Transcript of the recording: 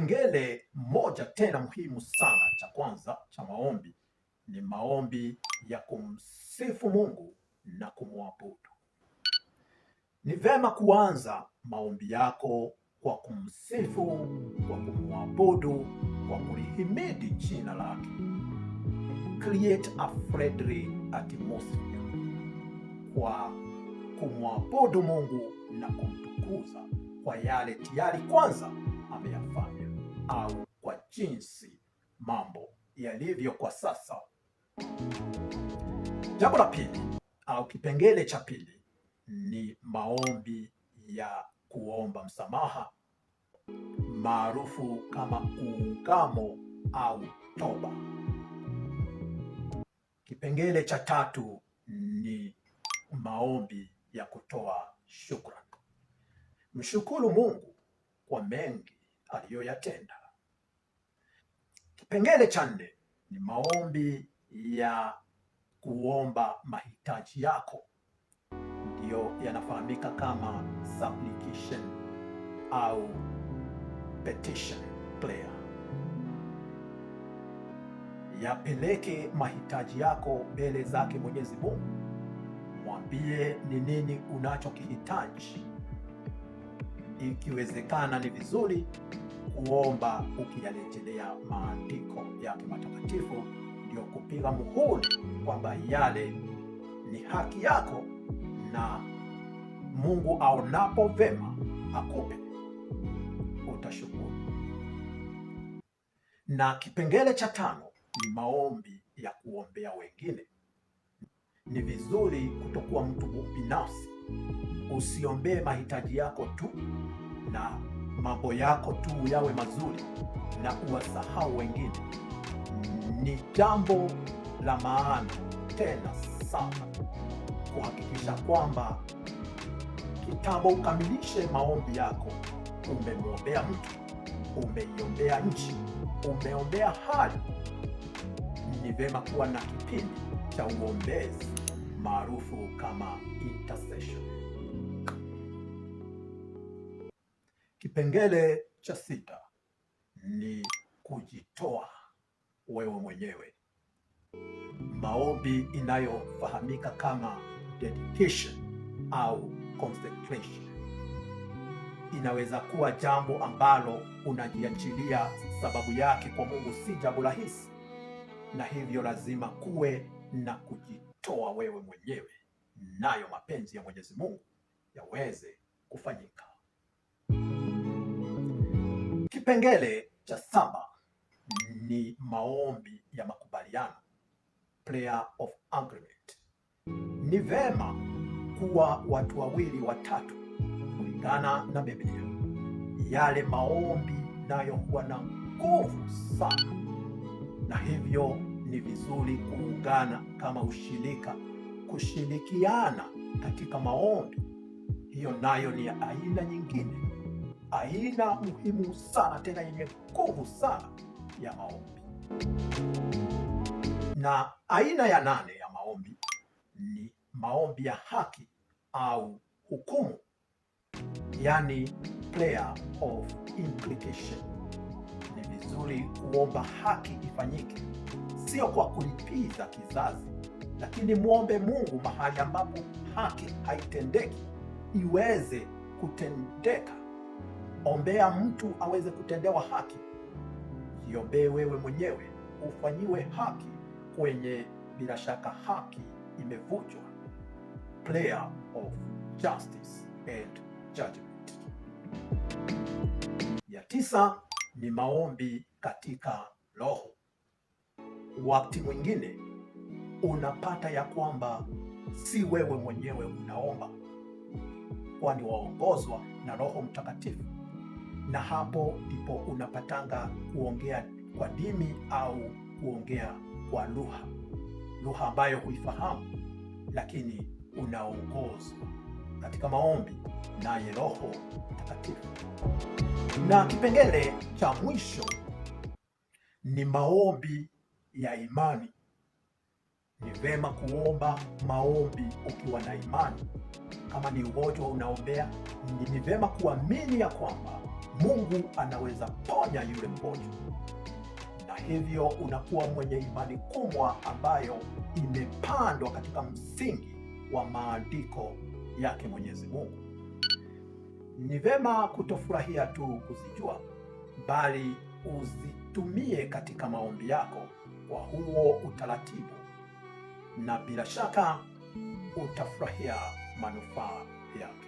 Kipengele moja tena muhimu sana cha kwanza cha maombi ni maombi ya kumsifu Mungu na kumwabudu. Ni vema kuanza maombi yako kwa kumsifu, kwa kumwabudu, kwa kulihimidi jina lake. Create a friendly atmosphere kwa kumwabudu Mungu na kumtukuza kwa yale tayari kwanza ameyafanya au kwa jinsi mambo yalivyo kwa sasa. Jambo la pili au kipengele cha pili ni maombi ya kuomba msamaha maarufu kama uungamo au toba. Kipengele cha tatu ni maombi ya kutoa shukrani. Mshukuru Mungu kwa mengi aliyoyatenda. Kipengele cha nne ni maombi ya kuomba mahitaji yako, ndiyo yanafahamika kama supplication au petition prayer. Yapeleke mahitaji yako mbele zake Mwenyezi Mungu, mwambie ni nini unachokihitaji. Ikiwezekana ni vizuri kuomba ukiyarejelea maandiko yake matakatifu, ndio kupiga muhuri kwamba yale ni haki yako na Mungu aonapo vema akupe, utashukuru. Na kipengele cha tano ni maombi ya kuombea wengine. Ni vizuri kutokuwa mtu binafsi. Usiombee mahitaji yako tu na mambo yako tu yawe mazuri na kuwasahau wengine. Ni jambo la maana tena sana kuhakikisha kwamba kitambo ukamilishe maombi yako, umemwombea mtu, umeiombea nchi, umeombea hali. Ni vema kuwa na kipindi cha uombezi maarufu kama intercession. Kipengele cha sita ni kujitoa wewe mwenyewe, maombi inayofahamika kama dedication au consecration. Inaweza kuwa jambo ambalo unajiachilia sababu yake kwa Mungu, si jambo rahisi, na hivyo lazima kuwe na kujitoa wewe mwenyewe, nayo mapenzi ya Mwenyezi Mungu yaweze kufanyika. Kipengele cha saba ni maombi ya makubaliano, prayer of agreement. Ni vema kuwa watu wawili watatu kulingana na Biblia. Yale maombi nayo huwa na nguvu sana, na hivyo ni vizuri kuungana kama ushirika, kushirikiana katika maombi. Hiyo nayo ni aina nyingine, aina muhimu sana tena yenye nguvu sana ya maombi. Na aina ya nane ya maombi ni maombi ya haki au hukumu, yani prayer of implication. Ni vizuri kuomba haki ifanyike, sio kwa kulipiza kizazi, lakini mwombe Mungu mahali ambapo haki haitendeki iweze kutendeka. Ombea mtu aweze kutendewa haki, jiombee wewe mwenyewe ufanyiwe haki kwenye, bila shaka haki imevunjwa. Prayer of justice and judgment. Ya tisa ni maombi katika Roho. Wakati mwingine unapata ya kwamba si wewe mwenyewe unaomba, kwani waongozwa na Roho Mtakatifu, na hapo ndipo unapatanga kuongea kwa dimi au kuongea kwa lugha, lugha ambayo huifahamu, lakini unaongozwa katika maombi naye Roho Mtakatifu. Na kipengele cha mwisho ni maombi ya imani. Ni vema kuomba maombi ukiwa na imani. Kama ni ugonjwa unaombea, ni vema kuamini ya kwamba Mungu anaweza ponya yule mgonjwa, na hivyo unakuwa mwenye imani kubwa ambayo imepandwa katika msingi wa maandiko yake Mwenyezi Mungu. Ni vema kutofurahia tu kuzijua, bali uzitumie katika maombi yako kwa huo utaratibu, na bila shaka utafurahia manufaa yake.